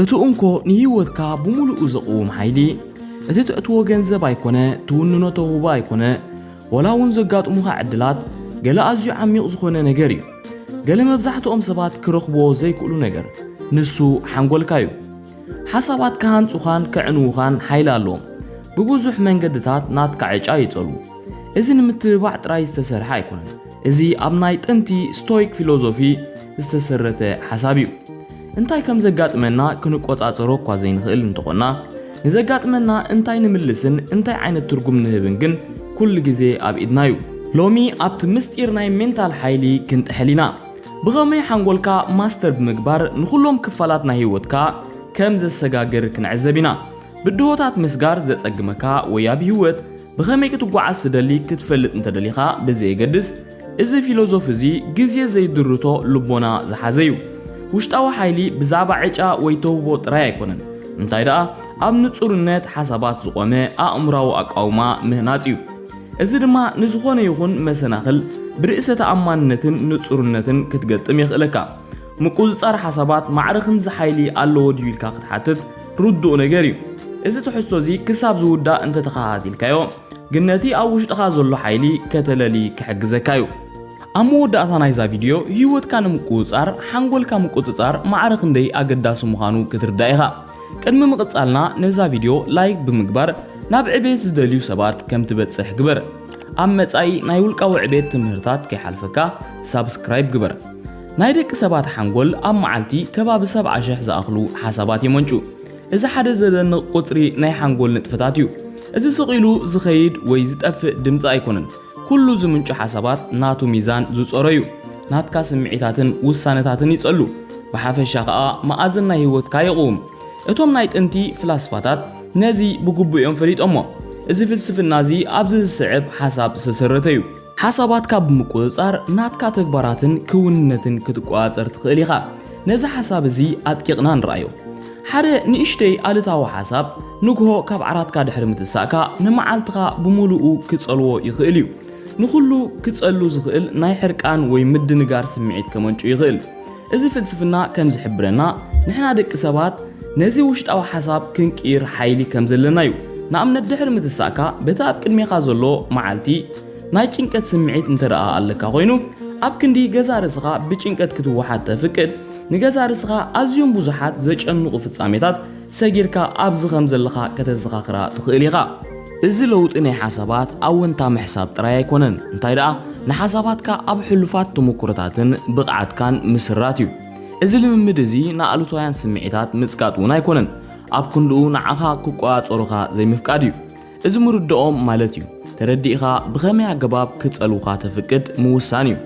እቲ እንኮ ንህይወትካ ብምሉኡ ዘቕውም ሓይሊ፣ እቲ ትእትዎ ገንዘብ ኣይኮነ፣ ትውንኖ ተውህቦ ኣይኮነ፣ ወላ እውን ዘጋጥሙኻ ዕድላት፣ ገለ ኣዝዩ ዓሚቕ ዝኾነ ነገር እዩ። ገለ መብዛሕትኦም ሰባት ክረኽብዎ ዘይክእሉ ነገር፣ ንሱ ሓንጎልካ እዩ። ሓሳባት ክሃንጹኻን ከዕንዉኻን ሓይሊ ኣለዎም። ብብዙሕ መንገድታት ናትካ ዕጫ ይጸሉ። እዚ ንምትብባዕ ጥራይ ዝተሰርሐ ኣይኮነን። እዚ ኣብ ናይ ጥንቲ ስቶይክ ፊሎዞፊ ዝተሰረተ ሓሳብ እዩ። እንታይ ከም ዘጋጥመና ክንቆጻጸሮ እኳ ዘይንኽእል እንተኾና፣ ንዘጋጥመና እንታይ ንምልስን እንታይ ዓይነት ትርጉም ንህብን ግን ኩሉ ግዜ ኣብ ኢድና እዩ። ሎሚ ኣብቲ ምስጢር ናይ ሜንታል ሓይሊ ክንጥሕል ኢና። ብኸመይ ሓንጎልካ ማስተር ብምግባር ንኹሎም ክፋላት ናይ ህይወትካ ከም ዘሰጋግር ክንዕዘብ ኢና። ብድሆታት ምስጋር ዘጸግመካ ወይ ኣብ ህይወት ብኸመይ ክትጓዓዝ ትደሊ ክትፈልጥ እንተደሊኻ ብዘየገድስ፣ እዚ ፊሎዞፊ እዚ ግዜ ዘይድርቶ ልቦና ዝሓዘ እዩ። ውሽጣዊ ሓይሊ ብዛዕባ ዕጫ ወይ ተውህቦ ጥራይ ኣይኮነን። እንታይ ደኣ፣ ኣብ ንጹርነት ሓሳባት ዝቖመ ኣእምራዊ ኣቃውማ ምህናጽ እዩ። እዚ ድማ ንዝኾነ ይኹን መሰናኽል ብርእሰ ተኣማንነትን ንጹርነትን ክትገጥም የኽእለካ። ምቁጽጻር ሓሳባት ማዕረ ክንዚ ሓይሊ ኣለዎ ድዩ ኢልካ ክትሓትት ርዱእ ነገር እዩ። እዚ ትሕዝቶ እዚ ክሳብ ዝውዳእ እንተተኸታቲልካዮ፣ ግን ነቲ ኣብ ውሽጥኻ ዘሎ ሓይሊ ከተለሊ ክሕግዘካ እዩ። ኣብ መወዳእታ ናይዛ ቪድዮ፣ ህይወትካ ንምቁጽጻር ሓንጎልካ ምቁጽጻር ማዕረ ክንደይ ኣገዳሲ ምዃኑ ክትርዳእ ኢኻ። ቅድሚ ምቕጻልና፣ ነዛ ቪድዮ ላይክ ብምግባር ናብ ዕቤት ዝደልዩ ሰባት ከም ትበጽሕ ግበር። ኣብ መጻኢ ናይ ውልቃዊ ዕቤት ትምህርታት ከይሓልፈካ ሳብስክራይብ ግበር። ናይ ደቂ ሰባት ሓንጎል ኣብ መዓልቲ ከባቢ ሰብዓ ሽሕ ዝኣኽሉ ሓሳባት የመንጩ። እዚ ሓደ ዘደንቕ ቁጽሪ ናይ ሓንጎል ንጥፈታት እዩ። እዚ ስቕ ኢሉ ዝኸይድ ወይ ዝጠፍእ ድምጺ ኣይኮነን። ኩሉ ዝምንጩ ሓሳባት ናቱ ሚዛን ዝጾሮ እዩ። ናትካ ስምዒታትን ውሳነታትን ይጸሉ። ብሓፈሻ ከኣ መኣዝን ናይ ህይወትካ የቕውም። እቶም ናይ ጥንቲ ፍላስፋታት ነዚ ብግቡእ እዮም ፈሊጦሞ። እዚ ፍልስፍና እዚ ኣብዚ ዝስዕብ ሓሳብ ዝተሰረተ እዩ። ሓሳባትካ ብምቁጽጻር ናትካ ተግባራትን ክውንነትን ክትቆጻጸር ትኽእል ኢኻ። ነዚ ሓሳብ እዚ ኣጥቂቕና ንርኣዮ። ሓደ ንእሽተይ ኣሉታዊ ሓሳብ ንግሆ ካብ ዓራትካ ድሕሪ ምትሳእካ ንመዓልትኻ ብምሉኡ ክጸልዎ ይኽእል እዩ። ንኹሉ ክጸሉ ዝኽእል ናይ ሕርቃን ወይ ምድንጋር ስምዒት ከመንጩ ይኽእል። እዚ ፍልስፍና ከም ዝሕብረና፣ ንሕና ደቂ ሰባት ነዚ ውሽጣዊ ሓሳብ ክንቅይር ሓይሊ ከም ዘለና እዩ። ንኣብነት፣ ድሕሪ ምትሳእካ፣ በቲ ኣብ ቅድሜኻ ዘሎ መዓልቲ ናይ ጭንቀት ስምዒት እንተ ደኣ ኣለካ ኮይኑ፣ ኣብ ክንዲ ገዛ ርእስኻ ብጭንቀት ክትወሓጥ ተፍቅድ፣ ንገዛ ርእስኻ ኣዝዮም ብዙሓት ዘጨንቑ ፍጻሜታት ሰጊርካ ኣብዚ ከም ዘለኻ ከተዘኻኽራ ትኽእል ኢኻ። እዚ ለውጢ ናይ ሓሳባት ኣወንታ ምሕሳብ ጥራይ ኣይኮነን፣ እንታይ ደኣ ንሓሳባትካ ኣብ ሕሉፋት ተመኩሮታትን ብቕዓትካን ምስራት እዩ። እዚ ልምምድ እዚ ንኣሉታውያን ስምዒታት ምጽቃጥ እውን ኣይኮነን፣ ኣብ ክንድኡ ንዓኻ ክቆጻጸሩኻ ዘይምፍቃድ እዩ። እዚ ምርድኦም ማለት እዩ፣ ተረዲእኻ ብኸመይ ኣገባብ ክጸልውኻ ተፍቅድ ምውሳን እዩ።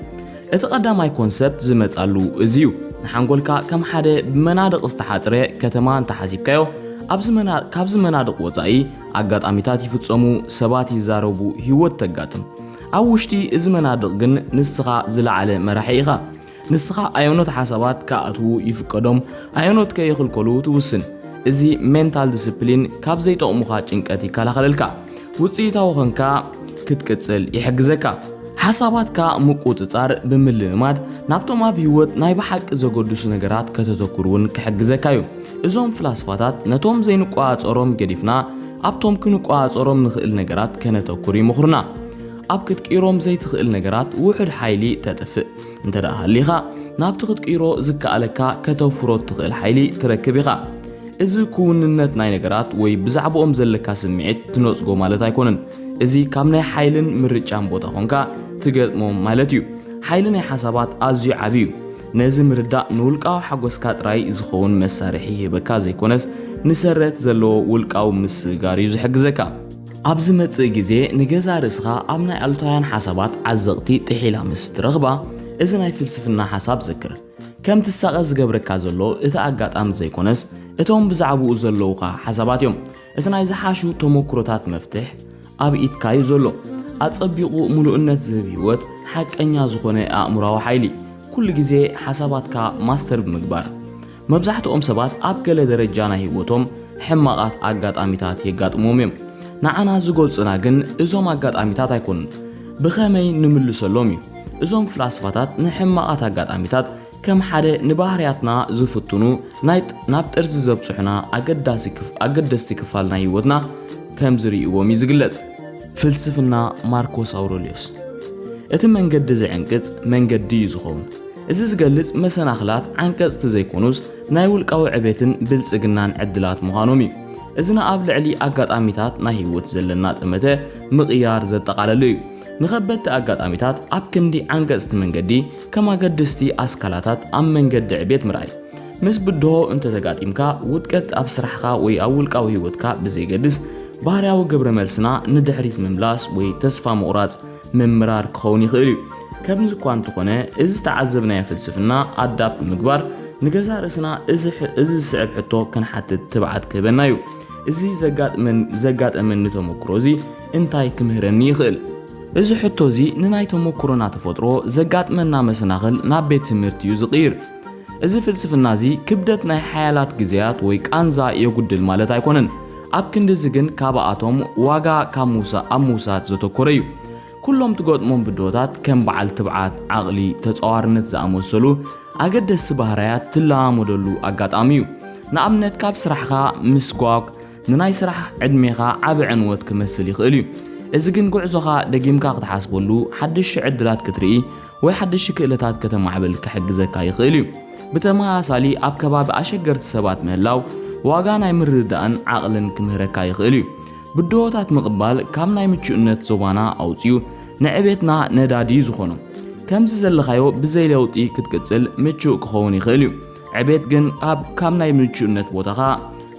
እቲ ቀዳማይ ኮንሰፕት ዝመጻሉ እዚ እዩ። ንሓንጎልካ ከም ሓደ ብመናድቕ ዝተሓጽረ ከተማ እንተሓሲብካዮ፣ ኣብዚ መና-፣ ካብዚ መናድቕ ወጻኢ ኣጋጣሚታት ይፍጸሙ፣ ሰባት ይዛረቡ፣ ህይወት ተጋጥም። ኣብ ውሽጢ እዚ መናድቕ ግን ንስኻ ዝለዓለ መራሒ ኢኻ። ንስኻ ኣየኖት ሓሳባት ክኣትዉ ይፍቀዶም፣ ኣየኖት ከ ይኽልከሉ ትውስን። እዚ ሜንታል ዲስፕሊን ካብ ዘይጠቕሙኻ ጭንቀት ይከላኸለልካ። ውጽኢታዊ ኾንካ ክትቅጽል ይሕግዘካ። ሓሳባትካ ምቁጽጻር ብምልምማድ ናብቶም ኣብ ህይወት ናይ ብሓቂ ዘገድሱ ነገራት ከተተኩር እውን ክሕግዘካ እዩ። እዞም ፍላስፋታት ነቶም ዘይንቆጻጸሮም ገዲፍና ኣብቶም ክንቆጻጸሮም ንኽእል ነገራት ከነተኩር ይምኽሩና። ኣብ ክትቅይሮም ዘይትኽእል ነገራት ውሑድ ሓይሊ ተጥፍእ እንተ ደኣ ሃሊኻ፣ ናብቲ ክትቅይሮ ዝከኣለካ ከተውፍሮ እትኽእል ሓይሊ ትረክብ ኢኻ። እዚ ክውንነት ናይ ነገራት ወይ ብዛዕባኦም ዘለካ ስምዒት ትነጽጎ ማለት ኣይኮነን። እዚ ካብ ናይ ሓይልን ምርጫን ቦታ ኾንካ ትገጥሞም ማለት እዩ። ሓይሊ ናይ ሓሳባት ኣዝዩ ዓቢ እዩ። ነዚ ምርዳእ ንውልቃዊ ሓጎስካ ጥራይ ዝኸውን መሳርሒ ይህበካ ዘይኮነስ፣ ንሰረት ዘለዎ ውልቃዊ ምስግጋር እዩ ዝሕግዘካ። ኣብ ዝመጽእ ግዜ ንገዛ ርእስኻ ኣብ ናይ ኣሉታውያን ሓሳባት ዓዘቕቲ ጥሒላ ምስ ትረኽባ፣ እዚ ናይ ፍልስፍና ሓሳብ ዘክር። ከም ትሳቐ ዝገብረካ ዘሎ እቲ ኣጋጣሚ ዘይኮነስ፣ እቶም ብዛዕባኡ ዘለዉኻ ሓሳባት እዮም። እቲ ናይ ዝሓሹ ተመኩሮታት መፍትሕ ኣብ ኢድካ እዩ ዘሎ። ኣጸቢቑ ምሉእነት ዝህብ ህይወት፣ ሓቀኛ ዝኾነ ኣእምሮኣዊ ሓይሊ፣ ኩሉ ግዜ ሓሳባትካ ማስተር ብምግባር። መብዛሕትኦም ሰባት ኣብ ገለ ደረጃ ናይ ህይወቶም ሕማቓት ኣጋጣሚታት የጋጥሞም እዮም። ንዓና ዝገልጹና ግን እዞም ኣጋጣሚታት ኣይኮኑን፣ ብኸመይ ንምልሰሎም እዩ። እዞም ፍላስፋታት ንሕማቓት ኣጋጣሚታት ከም ሓደ ንባህርያትና ዝፍትኑ ናይ ናብ ጥርዚ ዘብጽሑና ኣገዳሲ ክፍ- ኣገደስቲ ክፋል ናይ ህይወትና ከም ዝርእይዎም እዩ ዝግለጽ። ፍልስፍና ማርኮስ ኣውረልዮስ። እቲ መንገዲ ዝዕንቅጽ መንገዲ እዩ ዝኸውን። እዚ ዝገልጽ መሰናኽላት ዓንቀጽቲ ዘይኮኑስ ናይ ውልቃዊ ዕቤትን ብልጽግናን ዕድላት ምዃኖም እዩ። እዚ ንኣብ ልዕሊ ኣጋጣሚታት ናይ ህይወት ዘለና ጠመተ ምቕያር ዘጠቓለለ እዩ። ንኸበድቲ ኣጋጣሚታት ኣብ ክንዲ ዓንቀጽቲ መንገዲ ከም ኣገደስቲ ኣስካላታት ኣብ መንገዲ ዕቤት ምርኣይ። ምስ ብድሆ እንተተጋጢምካ፣ ውድቀት ኣብ ስራሕኻ ወይ ኣብ ውልቃዊ ህይወትካ ብዘይገድስ፣ ባህርያዊ ግብረ መልስና ንድሕሪት ምምላስ ወይ ተስፋ ምቑራጽ ምምራር ክኸውን ይኽእል እዩ። ከምዚ እኳ እንተኾነ፣ እዚ ዝተዓዘብናዮ ፍልስፍና ኣዳፕት ምግባር ንገዛእ ርእስና እዚ ሕ- እዚ ዝስዕብ ሕቶ ክንሓትት ትብዓት ክህበና እዩ። እዚ ዘጋጥመን ዘጋጠመኒ ተመክሮ እዚ እንታይ ክምህረኒ ይኽእል? እዚ ሕቶ እዚ ንናይ ተመክሮና ተፈጥሮ ዘጋጥመና መሰናኽል ናብ ቤት ትምህርቲ እዩ ዝቕይር። እዚ ፍልስፍና እዚ ክብደት ናይ ሓያላት ግዜያት ወይ ቃንዛ የጉድል ማለት ኣይኮነን። ኣብ ክንዲ እዚ ግን ካብኣቶም ዋጋ ካብ ምውሳ- ኣብ ምውሳድ ዘተኮረ እዩ። ኩሎም ትገጥሞም ብድሆታት ከም በዓል ትብዓት፣ ዓቕሊ፣ ተጻዋርነት ዝኣመሰሉ ኣገደስቲ ባህርያት ትለማመደሉ ኣጋጣሚ እዩ። ንኣብነት ካብ ስራሕኻ ምስጓግ ንናይ ስራሕ ዕድሜኻ ዓቢ ዕንወት ክመስል ይኽእል እዩ። እዚ ግን ጉዕዞኻ ደጊምካ ክትሓስበሉ፣ ሓደሽቲ ዕድላት ክትርኢ ወይ ሓደሽቲ ክእለታት ከተማዕብል ክሕግዘካ ይኽእል እዩ። ብተመሳሳሊ ኣብ ከባቢ ኣሸገርቲ ሰባት ምህላው ዋጋ ናይ ምርድዳእን ዓቕልን ክምህረካ ይኽእል እዩ። ብድሆታት ምቕባል ካብ ናይ ምቹእነት ዞባና ኣውጺኡ ንዕቤትና ነዳዲ እዩ ዝኾኖ። ከምዚ ዘለኻዮ ብዘይ ለውጢ ክትቅጽል ምቹእ ክኸውን ይኽእል እዩ። ዕቤት ግን ኣብ ካብ ናይ ምቹእነት ቦታኻ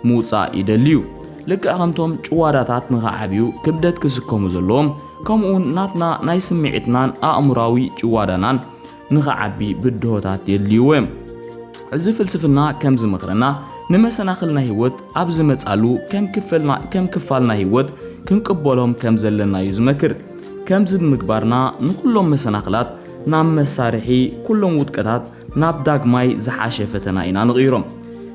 ምውጻእ ይደሊ እዩ። ልክዕ ከምቶም ጭዋዳታት ንኽዓብዩ ክብደት ክስከሙ ዘለዎም፣ ከምኡውን ናትና ናይ ስምዒትናን ኣእምራዊ ጭዋዳናን ንኽዓቢ ብድሆታት የድልይዎ እዮም። እዚ ፍልስፍና ከም ዝመኽረና፣ ንመሰናኽል ናይ ህይወት ኣብ ዝመጻሉ ከም ክፈልና- ከም ክፋል ናይ ህይወት ክንቅበሎም ከም ዘለና እዩ ዝመክር። ከምዚ ብምግባርና ንኹሎም መሰናኽላት ናብ መሳርሒ፣ ኩሎም ውድቀታት ናብ ዳግማይ ዝሓሸ ፈተና ኢና ንቕይሮም።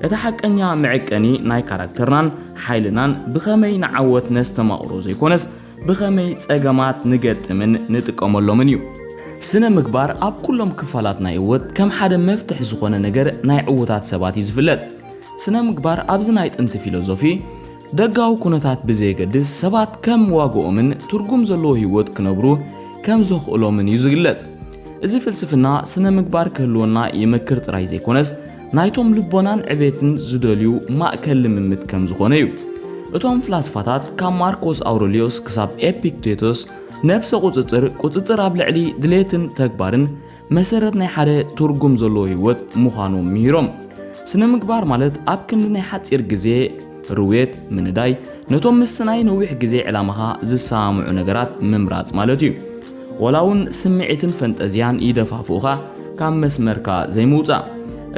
እቲ ሓቀኛ መዐቀኒ ናይ ካራክተርናን ሓይልናን ብኸመይ ንዓወት ነስተማቕሮ ዘይኮነስ፣ ብኸመይ ጸገማት ንገጥምን ንጥቀመሎምን እዩ። ስነ ምግባር ኣብ ኩሎም ክፋላት ናይ ህይወት ከም ሓደ መፍትሕ ዝኾነ ነገር ናይ ዕዉታት ሰባት እዩ ዝፍለጥ። ስነ ምግባር ኣብዚ ናይ ጥንቲ ፊሎዞፊ ደጋዊ ኩነታት ብዘየገድስ ሰባት ከም ዋግኦምን ትርጉም ዘለዎ ህይወት ክነብሩ ከም ዘኽእሎምን እዩ ዝግለጽ። እዚ ፍልስፍና ስነ ምግባር ክህልወና ይመክር ጥራይ ዘይኮነስ ናይቶም ልቦናን ዕቤትን ዝደልዩ ማእከል ልምምድ ከም ዝኾነ እዩ። እቶም ፍላስፋታት ካብ ማርኮስ ኣውረልዮስ ክሳብ ኤፒክቴቶስ ነብሰ ቁጽጽር፣ ቁጽጽር ኣብ ልዕሊ ድሌትን ተግባርን መሰረት ናይ ሓደ ትርጉም ዘለዎ ህይወት ምዃኖም ምሂሮም። ስነ ምግባር ማለት ኣብ ክንዲ ናይ ሓጺር ግዜ ርውየት ምንዳይ፣ ነቶም ምስቲ ናይ ነዊሕ ግዜ ዕላማኻ ዝሰማምዑ ነገራት ምምራጽ ማለት እዩ። ወላ እውን ስምዒትን ፈንጠዝያን ይደፋፍኡኻ ካብ መስመርካ ዘይምውጻእ።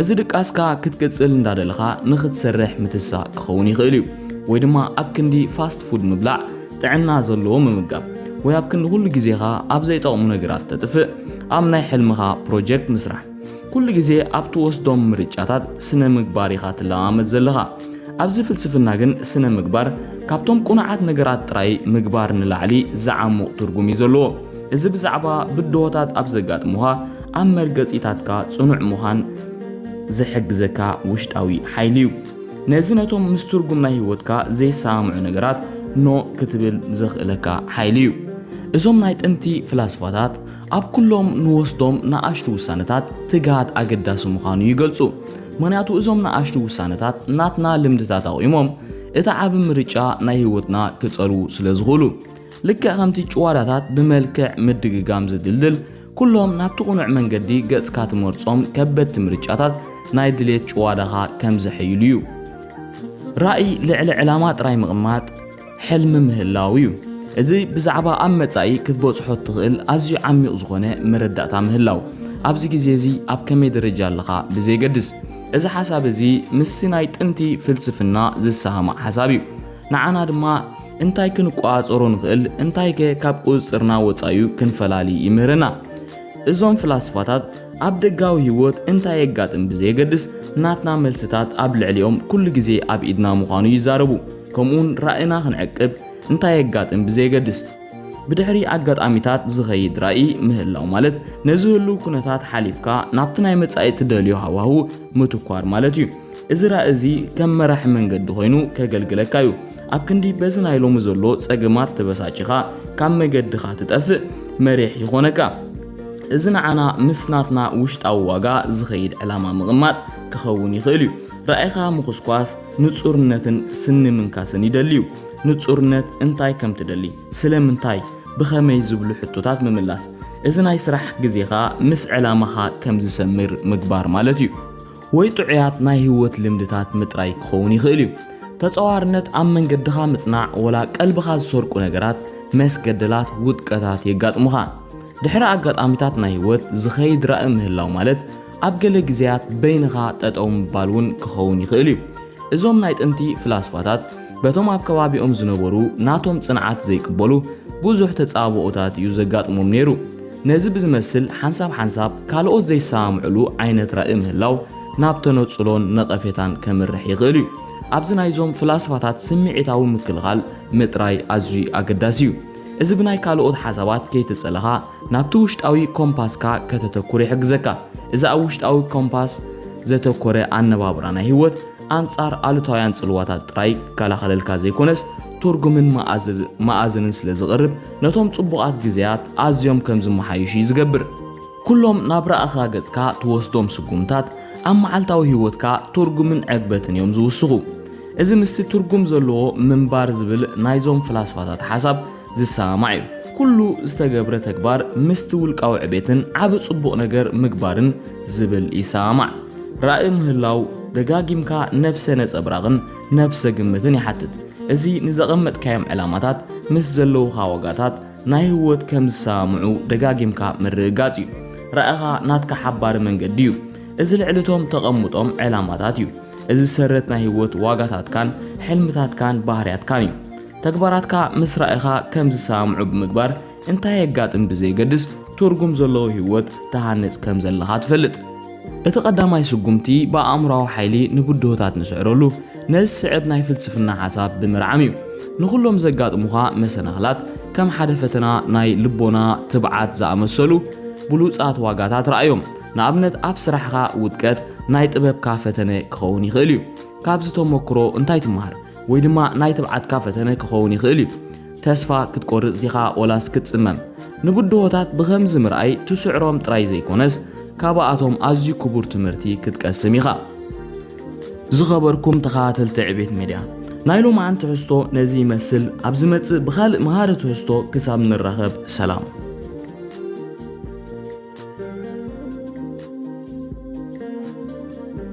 እዚ ድቃስካ ክትቅጽል እንዳደለኻ ንኽትሰርሕ ምትሳእ ክኸውን ይኽእል እዩ። ወይ ድማ ኣብ ክንዲ ፋስት ፉድ ምብላዕ፣ ጥዕና ዘለዎ ምምጋብ፣ ወይ ኣብ ክንዲ ኩሉ ግዜኻ ኣብ ዘይጠቕሙ ነገራት ተጥፍእ፣ ኣብ ናይ ሕልምኻ ፕሮጀክት ምስራሕ። ኩሉ ግዜ ኣብ ትወስዶም ምርጫታት ስነ ምግባር ኢኻ ትለማመድ ዘለኻ። ኣብዚ ፍልስፍና ግን ስነ ምግባር ካብቶም ቁኑዓት ነገራት ጥራይ ምግባር ንላዕሊ ዝዓሙቕ ትርጉም እዩ ዘለዎ። እዚ ብዛዕባ ብድሆታት ኣብ ዘጋጥሙኻ ኣብ መርገጺታትካ ጽኑዕ ምዃን ዝሕግዘካ ውሽጣዊ ሓይሊ እዩ። ነዚ ነቶም ምስ ትርጉም ናይ ህይወትካ ዘይሰማምዑ ነገራት ኖ ክትብል ዘኽእለካ ሓይሊ እዩ። እዞም ናይ ጥንቲ ፍላስፋታት ኣብ ኩሎም ንወስዶም ንኣሽቱ ውሳነታት ትግሃት ኣገዳሲ ምዃኑ ይገልጹ። ምኽንያቱ እዞም ንኣሽቱ ውሳነታት ናትና ልምድታት ኣቑሞም እቲ ዓቢ ምርጫ ናይ ህይወትና ክጸልዉ ስለ ዝኽእሉ። ልክዕ ከምቲ ጭዋዳታት ብመልክዕ ምድግጋም ዝድልድል፣ ኩሎም ናብቲ ቅኑዕ መንገዲ ገጽካ ትመርጾም ከበድቲ ምርጫታት ናይ ድሌት ጭዋዳኻ ከም ዘሐይሉ እዩ። ራእይ ልዕሊ ዕላማ ጥራይ ምቕማጥ ሕልሚ ምህላው እዩ። እዚ ብዛዕባ ኣብ መጻኢ ክትበጽሖ እትኽእል ኣዝዩ ዓሚቕ ዝኾነ መረዳእታ ምህላው፣ ኣብዚ ግዜ እዚ ኣብ ከመይ ደረጃ ኣለኻ ብዘየገድስ። እዚ ሓሳብ እዚ ምስቲ ናይ ጥንቲ ፍልስፍና ዝሰማማዕ ሓሳብ እዩ። ንዓና ድማ እንታይ ክንቆጻጸሮ ንኽእል፣ እንታይከ ካብ ቁጽጽርና ወጻዩ ክንፈላሊ ይምህረና። እዞም ፍላስፋታት ኣብ ደጋዊ ህይወት እንታይ የጋጥም ብዘየገድስ፣ ናትና መልስታት ኣብ ልዕሊኦም ኩሉ ግዜ ኣብ ኢድና ምዃኑ ይዛረቡ። ከምኡውን ራእይና ክንዕቅብ እንታይ የጋጥም ብዘየገድስ፣ ብድሕሪ ኣጋጣሚታት ዝኸይድ ራእይ ምህላው ማለት ነዚ ህልው ኩነታት ሓሊፍካ ናብቲ ናይ መጻኢ ትደልዮ ሃዋሁ ምትኳር ማለት እዩ። እዚ ራእይ እዚ ከም መራሒ መንገዲ ኮይኑ ከገልግለካ እዩ። ኣብ ክንዲ በዚ ናይ ሎሚ ዘሎ ጸገማት ተበሳጭኻ ካብ መገድኻ ትጠፍእ መሪሕ ይኾነካ። እዚ ንዓና ምስ ናትና ውሽጣዊ ዋጋ ዝኸይድ ዕላማ ምቕማጥ ክኸውን ይኽእል እዩ። ራእይኻ ምኹስኳስ ንጹርነትን ስኒ ምንካስን ይደሊ እዩ። ንጹርነት እንታይ ከም ትደሊ፣ ስለምንታይ፣ ብኸመይ ዝብሉ ሕቶታት ምምላስ። እዚ ናይ ስራሕ ግዜኻ ምስ ዕላማኻ ከም ዝሰምር ምግባር ማለት እዩ። ወይ ጥዑያት ናይ ህይወት ልምድታት ምጥራይ ክኸውን ይኽእል እዩ። ተጸዋርነት ኣብ መንገድኻ ምጽናዕ ወላ ቀልብኻ ዝሰርቁ ነገራት መስገደላት ውድቀታት የጋጥሙኻ። ድሕሪ ኣጋጣሚታት ናይ ህይወት ዝኸይድ ራእይ ምህላው ማለት ኣብ ገለ ግዜያት በይንኻ ጠጠው ምባል እውን ክኸውን ይኽእል እዩ። እዞም ናይ ጥንቲ ፍላስፋታት በቶም ኣብ ከባቢኦም ዝነበሩ ናቶም ጽንዓት ዘይቅበሉ ብዙሕ ተጻብኦታት እዩ ዘጋጥሞም ነይሩ። ነዚ ብዝመስል ሓንሳብ ሓንሳብ ካልኦት ዘይሰማምዕሉ ዓይነት ራእይ ምህላው ናብ ተነጽሎን ነቐፌታን ከምርሕ ይኽእል እዩ። ኣብዚ ናይዞም ፍላስፋታት ስምዒታዊ ምክልኻል ምጥራይ ኣዝዩ ኣገዳሲ እዩ። እዚ ብናይ ካልኦት ሓሳባት ከይተጸለኻ ናብቲ ውሽጣዊ ኮምፓስካ ከተተኩር ይሕግዘካ። እዚ ኣብ ውሽጣዊ ኮምፓስ ዘተኮረ ኣነባብራ ናይ ህይወት ኣንጻር ኣሉታውያን ጽልዋታት ጥራይ ክከላኸለልካ ዘይኮነስ ትርጉምን መኣዝ- መኣዝንን ስለ ዝቕርብ ነቶም ጽቡቓት ግዜያት ኣዝዮም ከም ዝመሓይሹ እዩ ዝገብር። ኩሎም ናብ ራእኻ ገጽካ ትወስዶም ስጉምታት ኣብ መዓልታዊ ህይወትካ ትርጉምን ዕግበትን እዮም ዝውስኹ። እዚ ምስቲ ትርጉም ዘለዎ ምንባር ዝብል ናይዞም ፍላስፋታት ሓሳብ ዝሰማማዕ እዩ። ኩሉ ዝተገብረ ተግባር ምስቲ ውልቃዊ ዕቤትን ዓቢ ጽቡቕ ነገር ምግባርን ዝብል ይሰማማዕ። ራእይ ምህላው ደጋጊምካ ነብሰ ነጸብራቕን ነብሰ ግምትን ይሓትት። እዚ ንዘቐመጥካዮም ዕላማታት ምስ ዘለውኻ ዋጋታት ናይ ህይወት ከም ዝሰማምዑ ደጋጊምካ ምርግጋጽ እዩ። ራእኻ ናትካ ሓባሪ መንገዲ እዩ። እዚ ልዕሊ እቶም ተቐምጦም ዕላማታት እዩ። እዚ ሰረት ናይ ህይወት ዋጋታትካን ሕልምታትካን ባህርያትካን እዩ። ተግባራትካ ምስ ራእኻ ከም ዝሰማምዑ ብምግባር እንታይ የጋጥም ብዘይገድስ ትርጉም ዘለዎ ህይወት ትሃንጽ ከም ዘለኻ ትፈልጥ። እቲ ቀዳማይ ስጉምቲ ብኣእምሮኣዊ ሓይሊ ንብድሆታት ንስዕረሉ ነዚ ዝስዕብ ናይ ፍልስፍና ሓሳብ ብምርዓም እዩ። ንኹሎም ዘጋጥሙኻ መሰናኽላት ከም ሓደ ፈተና ናይ ልቦና ትብዓት ዝኣመሰሉ ብሉጻት ዋጋታት ረኣዮም። ንኣብነት ኣብ ስራሕኻ ውድቀት ናይ ጥበብካ ፈተነ ክኸውን ይኽእል እዩ። ካብዚ ተመክሮ እንታይ ትመሃር? ወይ ድማ ናይ ትብዓትካ ፈተነ ክኸውን ይኽእል እዩ። ተስፋ ክትቆርጽ ዲኻ ወላስ ክትጽመም? ንብድሆታት ብኸምዚ ምርኣይ ትስዕሮም ጥራይ ዘይኮነስ ካብኣቶም ኣዝዩ ክቡር ትምህርቲ ክትቀስም ኢኻ። ዝኸበርኩም ተኸታተልቲ ዕቤት ሜድያ፣ ናይ ሎማዓንቲ ትሕዝቶ ነዚ ይመስል። ኣብ ዝመጽእ ብኻልእ መሃሪ ትሕዝቶ ክሳብ ንራኸብ ሰላም።